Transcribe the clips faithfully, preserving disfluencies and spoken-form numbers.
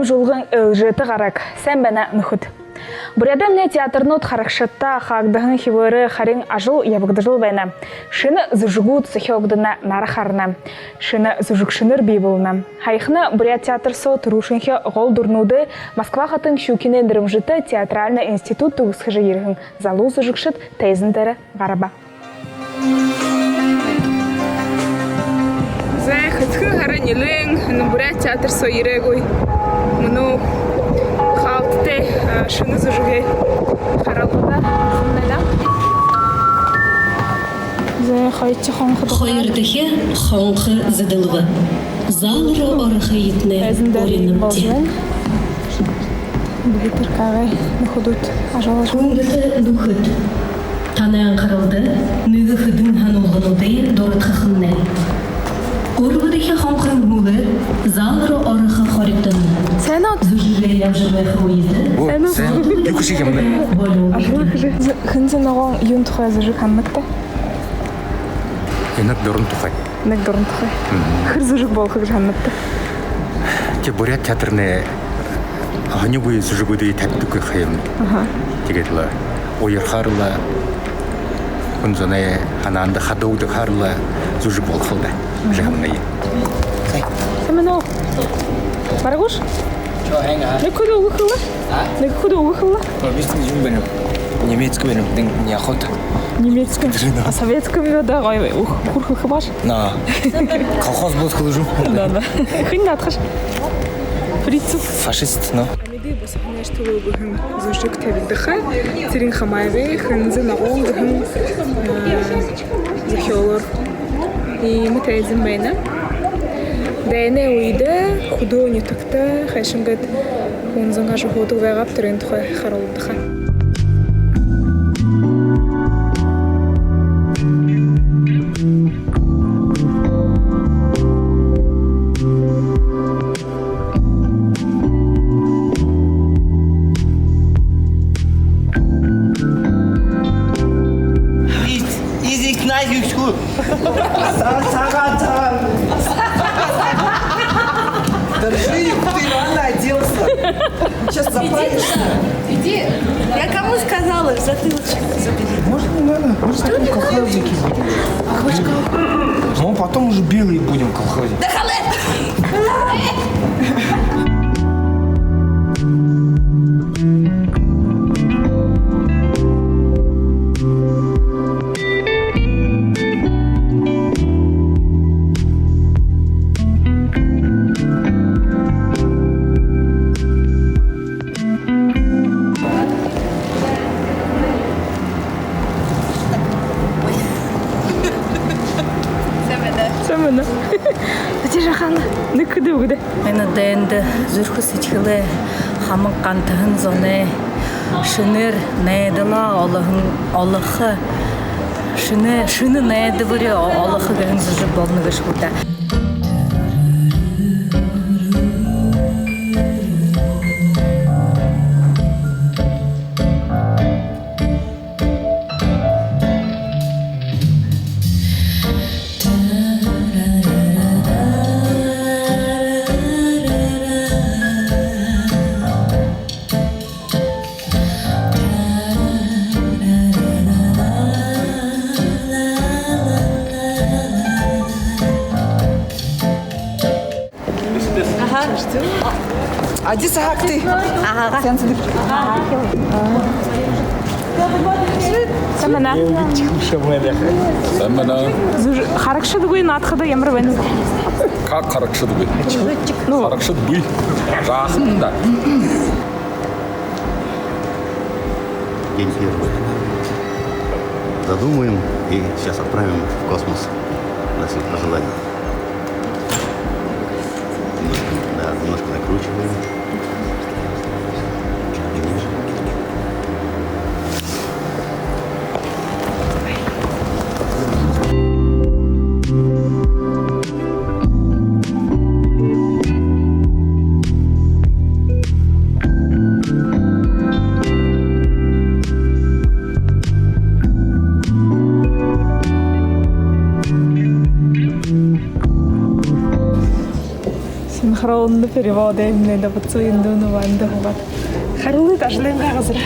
Жуулган ээлжээтэ гараг. Сайн байна, нүхэд. Буряадаймнай театрнууд харагшадта хаагдаһан хибээрээ харин ажал ябагдажал байна. Шэнэ зүжэгүүд зохёогдоно, нара харана. Шэнэ зүжэгшэнэр бии болоно. Һаяхана Буряад театр соо түрүүшынхиеэ гол дүрэнүүдые Москва хотын Щукинай нэрэмжэтэ театральна институт түгэсхэжэ ерэһэн залуу зүжэгшэд тайзан дээрэ гараба. Зай, хэдхэн һара нилээн энэ Буряад театр соо ерээгүй. Мүнөө хаалттай, а, шэнэ зүжэгээ хараха даа. Зай, хоёрдохи хонходо. Хоёрдохи хонхо зэдэлбэ. Зал руу орохыетнай уринабди. Бэхэтэр кагай нүхэдүүд ажаллажа. Хүндэтэ нүхэд, танай анхаралда нэгэ хэдэн һануулгануудые дурадхахамнай. Гурбадахи хонхын һүүлээр зал руу орохо хоригдоно. Сайн уу? Зүжэгээр ябажа байха үедэ. О, сайн уу? Сайн. Юу хэжэ ябанаб? Болюулда. Ажал хэжэ. Зэ-, Хэнзэ ногоон юун тухай зүжэг һананабта? Янаг дуран тухай. Янаг дуран тухай. Мгм. Хэр зүжэг болохо гэжэ һананабта? Тэ Буряад театрнай һонингүй зүжэгүүдые табидаггүй ха юм. Аха. Тиигээд лэ уярхаар лэ, хүн зоной һанаанда хадуугдахаар лэ зүжэг болохол даа. Мгм. Гэжэ һананаб. Сайн байна уу? Барагуш? Чё, хэн аа? Нэгэ хэдэ үгэ хэлэ. А? Нэгэ хэдэ үгэ хэлэ. Обычный юм байна. Немецкий байна. Дэн неохота. Немецкий. А советским юу даа, гоё, үгэ хэлэхэ бааш. На. Колхоз болоод хэлэжэ юм. Да, да. Хэн наадахаш? Фриц. Фашист, но. Амиды бусаһанайш түлөө гэһэн зүжэг табигдаха. Цырен Хамаевай «Хэнзэ ногоон» гэһэн, э, зохёолоор. Иимэ тайзан байна. Дайнай үедэ хүдөө нютагта хайшан гээд хүн зон ажаһуудаг байгааб, тэрээн тухай харуулдаг. Из-, из окна юшку. Са-, сагаан, сагаан. Держи, ты рано оделся. Сейчас запаришься. Иди, я кому сказала, в затылочек забери. Можно не надо? Можно потом колхозники будем. А хочешь колхоз? Ну, потом уже белые будем колхозники. Да халэ! Сайн байна. Бэшэ жаахан. Нэгэ хэдэ үгэ даа. Энэ дайнда зүрхэ сэдьхэлээ хамаг гантаһан зоной шэнээр найдалаа олоһон, олохо, шэнэ, шэнэ найдабари о-, олохо гэһэн зүжэг болоно гээшэ гү даа. Аха. Адис ахагты. Аха. Сайн байна. Сайн байна. Зүж-, харагшад үгы, наадахада ямар байна? Как харагшад үгы? Ну. Харагшад бии. Жаахан даа. День первый. Задумаем и сейчас отправим в космос на св-, на желание. Немножко, да, немножко накручиваем. Чуть пониже. Синхро Онно перевод эмнэ да бацу индуну ванда хугат. Харилыт ажалайнгаа газар.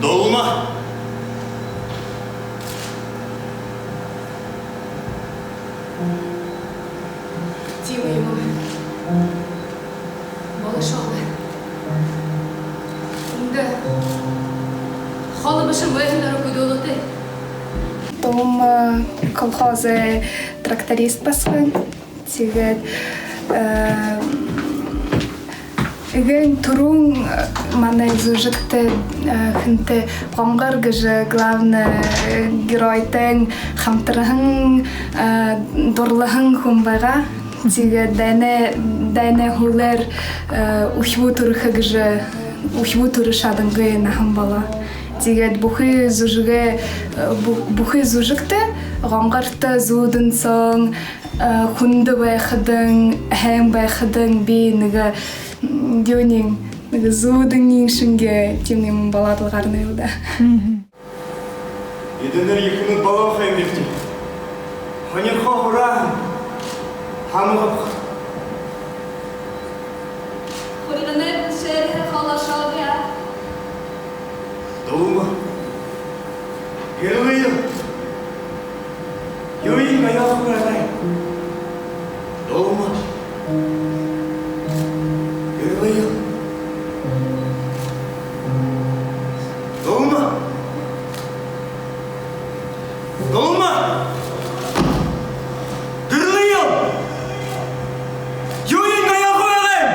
Долма. Тиимэ юм. Болошоо. Үндэ холо бэшэ, мойһон дороо хүдөөлөөтэй. Долма колхозой тракторист басаган. Тиигээд, э, эгээн түрүүн, э, манай зүжэгтэ, э, хэнтэй, Гонгор гэжэ главный, э, геройтойнь хамтарһан, э, дурлаһан хүн байгаа. Тиигээд дайнай, дайнай һүүлээр, э, үхибүү түрэхэ гэжэ, үхибүү түрэ шадангүйнь наһан болоо. Тиигээд бүхы зүжэгэй, э, бү-, бүхы зүжэгтэ Гонгорто зүүдэн соонь, э, хүндэ байхадань, һайн байхадань би нэгэ, м, юуниинь, нэгэ зүүдэнэй шэнги тиимэ юумэн болоод лэ гарнаб даа. Эдэнэр ехэнүүд болоо ха юм бибди. Һонирхоо һураа һаамга абаха. Хурьганай бэлшээрһээ холошооб даа. Долма. Гэрэлые. Юуень аяаха байгааб? Долма. Гэрэлые. Долма. Долма. Гэрэлые. Юуень аяаха байгааб?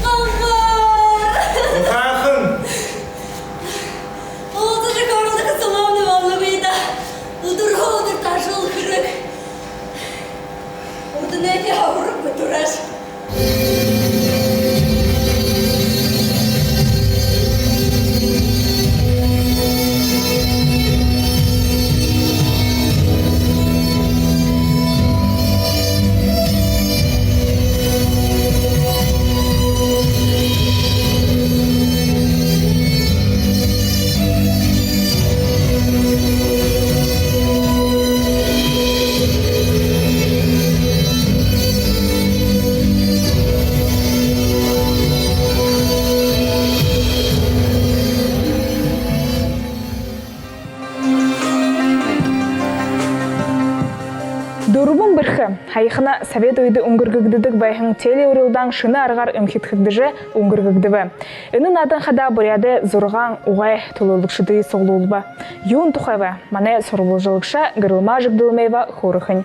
Хамбар! Ухаахан! Уулзажа хөөрэлдэхэ соомни болоно гү даа. Үдэрһөө үдэртэ ажал хэрэг. Урданайхи һураг бэдэрээш. Дүрбэн бэрхэ. Һаяхана совет үедэ үнгэргэгдэдэг байһан телеурилдаан шэнэ аргаар эмхидхэгдэжэ үнгэргэгдэбэ. Энэ наадан хадаа Буряадай зургаан угай түлөөлэгшэдые суглуулба. Юун тухай бэ? Манай сурбалжалагша Гэрэлма Жигдэлмеева хөөрэхэнь.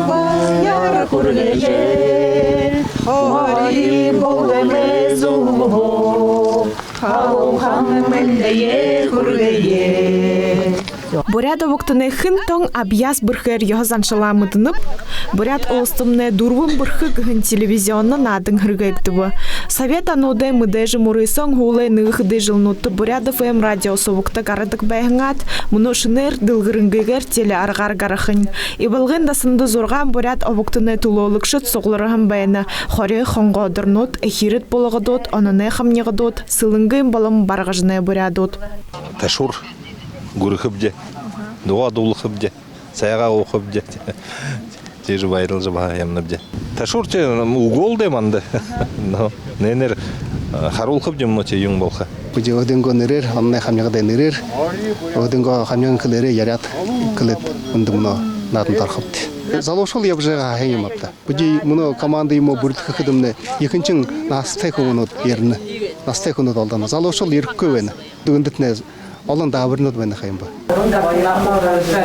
Баяр хүргэе, хори бүгэдэ зүгһөө халуухан мэндые хүргэе. Буряад обогтонай хэн тон абьяас бэрхээр ёһо заншалаа мэдэнэб? Буряад Уластамнай «Дүрбэн бэрхэ» гэһэн телевизионно наадан һэргээгдэбэ. Совет онуудай мэдээжэ мүрысөөн һүүлэй нэгэ хэды жэлнүүдтэ Буряад ФМ радио субагта гарадаг байһан аад, мүнөө шэнээр дэлгэрэнгыгээр телеаргаар гарахань. Ивалгын дасанда зургаан буряад обогтоной түлөөлэгшэд суглараһан байна. Хори хонгоодорнууд, эхирид булагадууд, ононой хамнигадууд, Сэлэнгын болон Баргажанай буряадууд. Ташуур гүрэхэбди, дуугаа дуулахабди, сайгаа уухабди. Тиижэ баярлажа баһа ябанабди. Ташуур тэ үгөөл даа манда. Но, энээнээр харуулхабди мүнөө тэ юун болохо. Бидэ өөһэдынгөө нэрээр, ононой хамнигадай нэрээр, өөһэдынгөө хамниган хэлээрээ яряад, хэлээд, мүнөө нааданда орохобди. Залуушуул ябажа байгаа һайн юм ааб даа. Бидэ мүнөө команда юумэ бүрилдэхэ гэхэдэмнай, ехэнхинь наһатай хүнүүд ерэнэ. Наһатай хүнүүд олдоно. Залуушуул ерэхэгүй байна. Дүгэндэтнай олон даабаринууд байна ха юм бэ. Уран дабарида,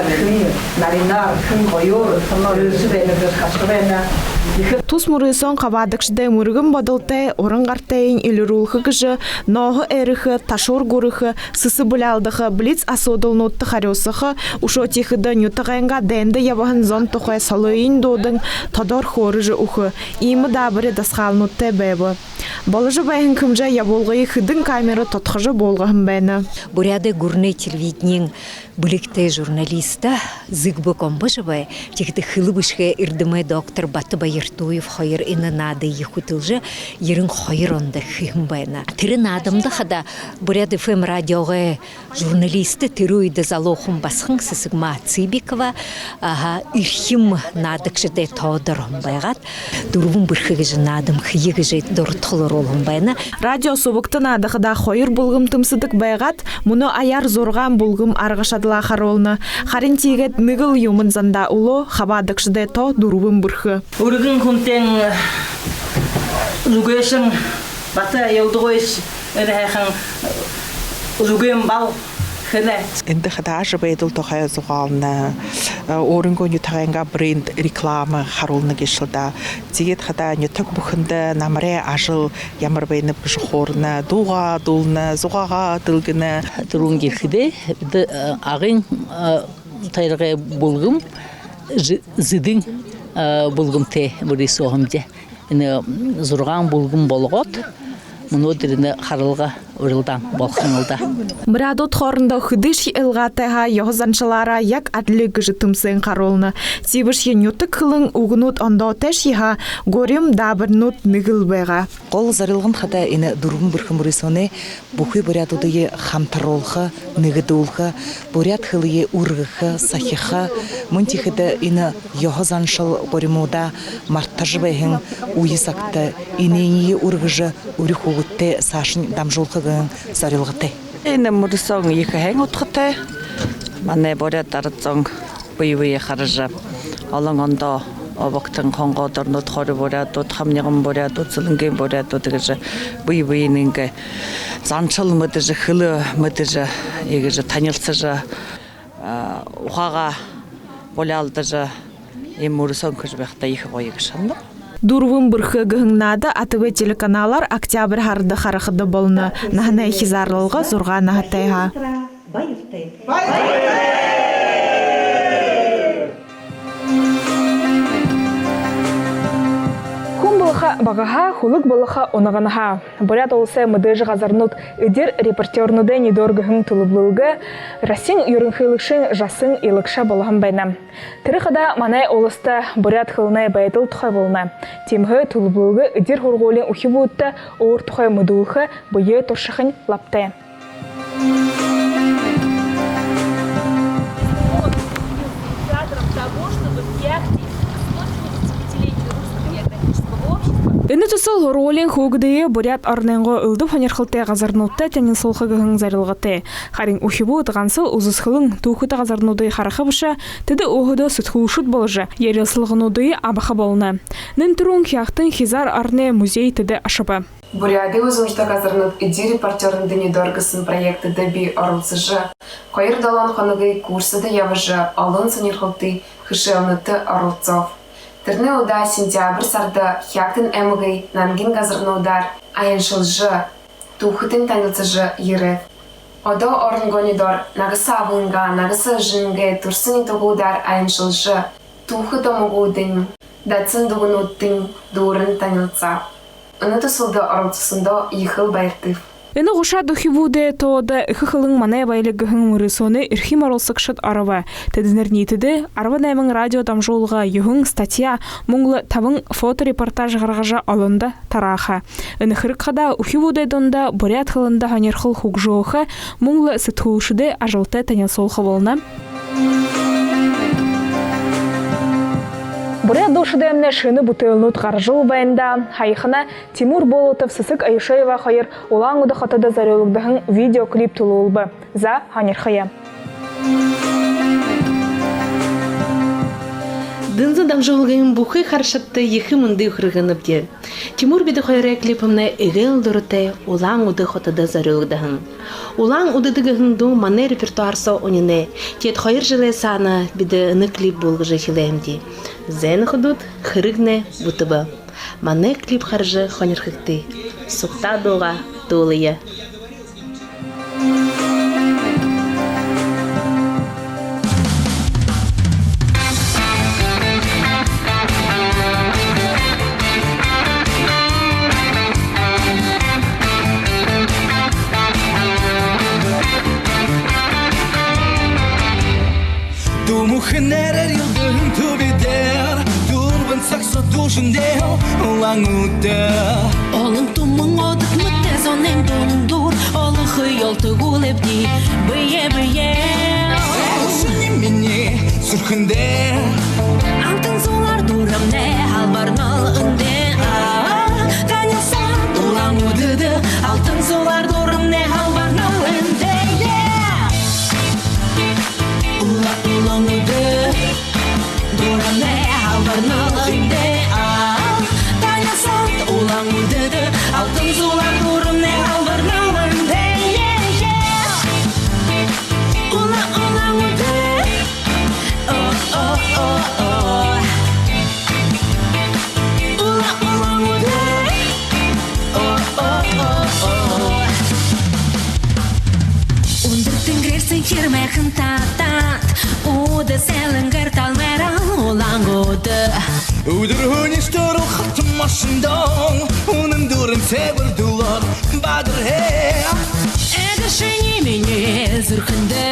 хэн наринаар, хэн гоёор, хэн өөһэдөө байна, хэн хашхараар байна. Тус мүрысөөн хабаадагшадай мэргэн бодолтой, уран гартайень элирүүлхэ гэжэ, нооһо ерэхэ, ташуур гүрэхэ, сэсэ буляалдаха, блиц асуудалнуудта харюусаха, үшөө тиихэдэ нютагайнгаа дайнда ябаһан зон тухай солыень дуудан, тодоор хөөрэжэ үгэхэ. Иимэ даабари дасхаалнуудтай байба. Боложо байһан хэмжээ ябуулгые хэдэн камера тодхожо буулгаһан байна. Буряадай гүрэнэй телевидениин бэлигтэй журналист Зэгбэ Гомбожабай, тиихэдэ хэлэ бэшэгэй эрдэмэй доктор Бата Баяртуев хоёр энэ наадые хүтэлжэ, ерэн хоёр ондо хэһэн байна. Тэрэ наадамда хадаа Буряад ФМ радиогой журналист, тэрэ үедэ залуухан басаган Сэсэгма Цыбикова, аха, эрхим наадагшадай тоодо ороһон байгаад, «Дүрбэн бэрхэ» гэжэ наадам хэе гэжэ дурадхал оруулһан байна. Радио субагта наадахадаа хоёр бүлгэм тэмсэдэг байгаад, мүнөө аяар зургаан бүлгэм арга шадалаа харуулна. Харин тиигээд нэгэл юумэн зандаа үлөө, хабаадагшадай тоо дүрбэн бэрхэ. Үргэн хүнтэн зүгөөшэн Бата Ёлдогоевич, энэ һайхан зүгөөн бал хэлээ. Эндэ хадаа ажабайдал тухай зугаална, өөрынгөө нютагайнгаа бренд реклама харуулна гээшэл даа. Тиигээд хадаа нютаг бүхэндэ намарай ажал ямар байнаб гэжэ хөөрэнэ, дуугаа дуулана, зугаагаа дэлгэнэ. Түрүүн ерэхэдээ бидэ Агын тойрогой бүлгэм, Зэдын бүлгэмтэй мүрысөөһэмди. Энэ зургаан бүлгэм болгоод, мүнөөдэр энэ харалга, урилдаан болохонь лэ даа. Буряадууд хоорондоо хэдышье илгаатай һаа, ёһо заншалаараа яг адли гэжэ тэмсээн харуулна. Тиибэшье нютаг хэлэн үгэнүүд ондоотойшье һаа, гурим даабаринууд нэгэл байгаа. Гол зорилгонь хадаа энэ «Дүрбэн бэрхэ» мүрысөөнэй бүхы буряадуудые хамтаруулха, нэгэдүүлхэ, буряад хэлые үргэхэ, сахиха, мүн тиихэдэ энэ ёһо заншал гуримуудаа мартажа байһан үе сагта энээниие үргэжэ, үри хүүгэдтээ саашань дамжуулха гэһэн зорилготой. Энэ мүрысөөн ехэ һайн удхатай. Манай буряад арад зон бэе бэеэ хаража, олон ондоо обогтон, хонгоодорнууд, хори буряадууд, хамниган буряадууд, Сэлэнгын буряадууд гэжэ бэе бэеынгээ заншал мэдэжэ, хэлэ мэдэжэ, иигэжэ танилсажа, ухаагаа буляалдажа, иимэ мүрысөөн хэжэ байхадаа ехэ гоё гэжэ һананаб. «Дүрбэн бэрхэ» гэһэн наада АТВ телеканалаар октябрь һарада харахада болоно. Наһанай хизаарлалга зургаан наһатай һаа. Хүн болохо багаһаа, хүлэг болохо унаганһаа. Буряад Уласай мэдээжэ газарнууд эдир репортёрнуудай нюдөөр гэһэн түлэглэлгэ Россиин юрэнхылэгшын жасын илагша болоһон байна. Тэрэ хадаа манай уласта буряад хэлэнэй байдал тухай болоно. Тиимэһээ түлэглэлгэ эдир һургуулиин үхибүүдтэ өөр тухай мэдүүлхэ, бэеэ туршахань лабтай. Энэ түсэл һургуулиин хүүгэдые буряад оронойнгоо элдэб һонирхолтой газарнуудтай танилсуулха гэһэн зорилготой. Харин үхибүүд гансал үзэсхэлэн түүхэтэ газарнуудые хараха бэшэ, тэдэ өөһэдөө сэтгүүлшэд боложо, ярилсалгануудые абаха болоно. Нэн түрүүн Хяагтын хизаар ороной музей тэдэ ошобо. Буряадай үзүүртэ газарнууд эдир репортёрнуудай нюдөөр гэһэн проектдэ би оролсожо, хоёр долоон хоногой курсдо ябажа, олон һонирхолтой хэшээлнүүдтэ оролсооб. Тэрэнэй удаа сентябрь һарада Хяагтын аймагай нангин газарнуудаар аяншалжа, түүхэтэйнь танилсажа ерээб. Одоол оронгойнь дор нагаса абынгаа, нагаса эжынгээ түрэлхи үгэнүүдээр аяншалжа, түүхэ домогуудынь, дасан дугануудынь дүүрэн танилсаа. Энэ түсэлдэ оролсоһондоо ехэл баяртайб. Энэ гушаад үхибүүдэй тоодо «Эхэ хэлэн – манай баялиг» гэһэн мүрысөөнэй эрхим оролсогшод арба. Тэдэнэр ниитэдээ арбан найман радио дамжуулга, юһэн статья, мүн лэ табан фоторепортаж гаргажа, олондо тарааха. Энэ хэрэг хадаа үхибүүдэй дунда буряад хэлэндэ һонирхол хүгжөөхэ, мүн лэ сэтгүүлшэдэй ажалтай танилсуулха болоно. Буряад дуушадаймнай шэнэ бүтээлнүүд гаражал байна даа. Һаяхана Тимур Болотов, Сэсэг Аюшеева хоёр Улаан-Үдэ хотодо зорюулагдаһан видеоклип түлөөлбэ. За, һонирхоё. «Дэнзэ» дамжуулгын бүхы харагшадта ехэ мэндые хүргэнэбди. Тимур бидэ хоёрой клипмнай эгээл дуратай Улаан-Үдэ хотодо зорюулагдаһан. «Улаан-Үдэдэ» гэһэн дуун манай репертуар соо унинай. Теэд хоёр жэлэй саана бидэ энэ клип буулгажа эхилээбди. Зай, нүхэдүүд, хэрэгнай бүтэбэ. Манай клип хаража һонирхогты. Сугтаа дуугаа дуулая. Дүмхэнээр эрьелдэһэн түбидээр дүрбэн саг соо дүшэндэл Улаан-Үдэ. Олон түмэн одод мэтэ зонойнь дундуур олохо ёлто гүйлэбди бэе бэеэ. Шэнэ минии зүрхэндэ алтан зулаар дүүрэмнай һалбарнал эндээ. А, танилсаад Улаан-Үдэдэ, алтан зулаар дүүрэмнай һалбарнал эндээ. Улаан, Улаан-Үдэ, дүүрэмнай һалбарнал эндээ. А, танилсаад Улаан-Үдэдэ, алтан зулаар дүүрэмнай һалбарнал эндээ. Улаан, Улаан-Үдэ. О, о, о, о. Улаан, Улаан-Үдэ. О, о, о, о. Үндэр тэнгэреэр сэнхир майхан татаад, үдэр сэлэнгэр талмайраа Улаан-Үдэ. Үдэр һүниин түрэл хатан машиндаа үнэн дүүрэн сэбэр дулаар бадархай. Эдэ шэнэ минии зүрхэндэ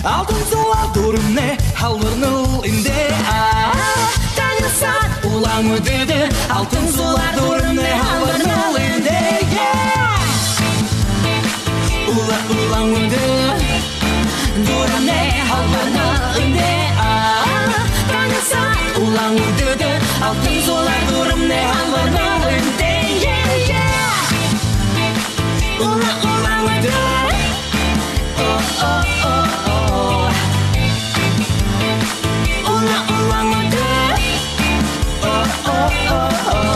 алтан зулаар дүүрэмнай һалбарнал эндээ. А, танилсаад Улаан-Үдэдэ, алтан зулаар дүүрэмнай һалбарнал эндээ. Улаан, Улаан-Үдэ, дүүрэмнай һалбарнал эндээ. А, танилсаад Улаан-Үдэдэ, алтан зулаар дүүрэмнай һалбарнал эндээ. Улаан, Улаан-Үдэ. О, о, о, о. Улаан, Улаан-Үдэ. О, о, о, о.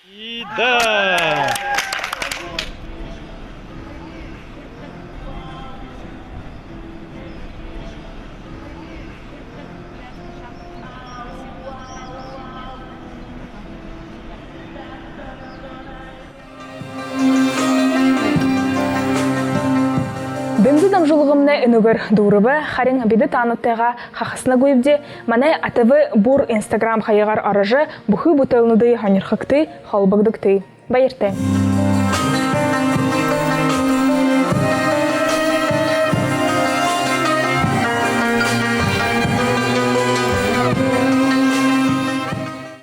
И да. Дэмжэ дамжуулгамнай энээгээр дүүрэбэ, харин бидэ таанадтайгаа хахаснагүйбди. Манай А Т В бур Instagram хаягаар орожо, бүхы бүтээлнүүдые һонирхогты, холбогдогты. Баяртай.